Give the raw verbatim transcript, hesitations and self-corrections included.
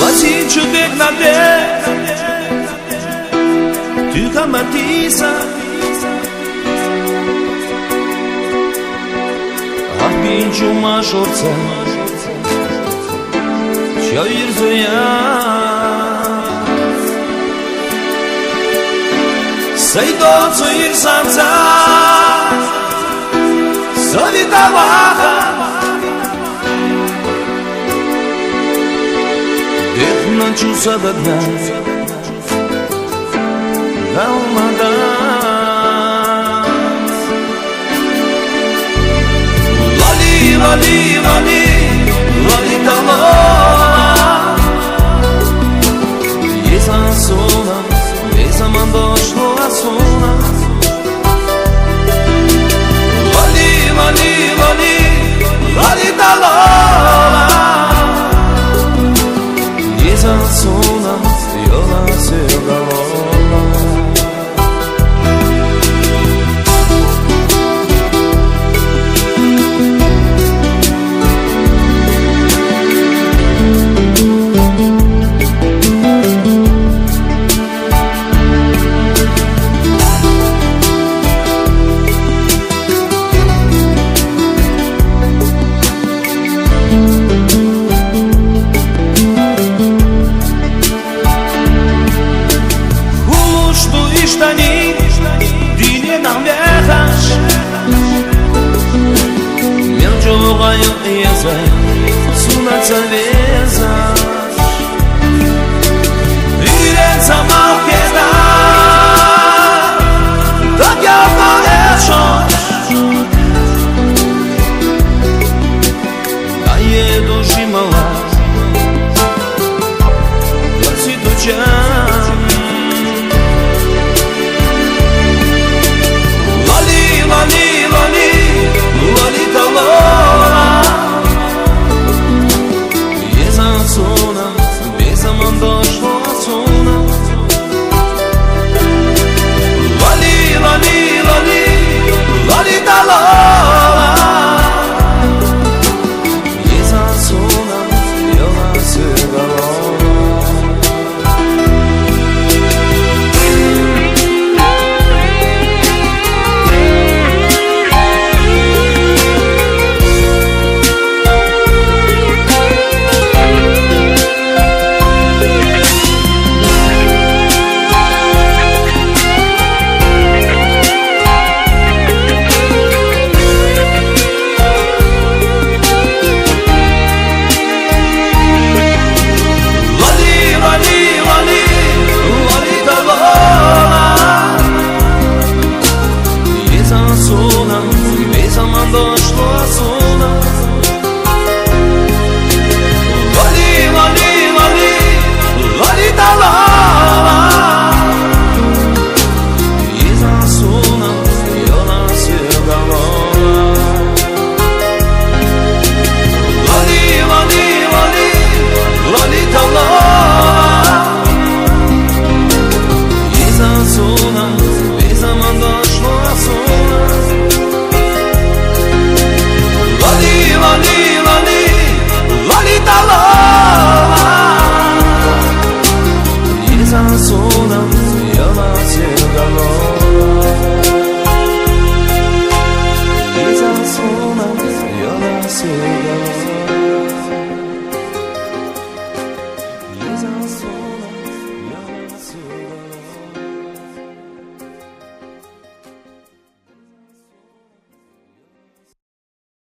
Lazi čudek na de, tu ka matisa, a pinču mašorca, čau ir zuja. Saido su ir sansa, savita vaha. Dehna ču sabadna, galmada. Lali, lali, lali, lali talo. Jeza sona, jeza man došlo a sona. Lali, lali, lali, lali talo. Jeza sona, jola se galola. Huluštu ištani, dine nam vehaš. Mel džogajo jeza, sunaca veza. Virenca malkeda, da javno ešo. Da je dožimala, da si dođan. Lali, lali, lali, lali talo. Jeza sona, jeza man došlo a sona. Lali, lali, lali, lali talo. Jeza sona, jola se galola. Lali, lali, lali, lali talo. Jeza sona, jeza man došlo a sona. Lali, lali, lali, lali talo. Jeza sona, jola se galola. Lali, lali, lali, lali talo. Jeza sona, jeza man došlo a sona. Lali, lali, lali, lali talo. Jeza sona, jola se galola. Jeza sona, jola se galola. Jeza sona.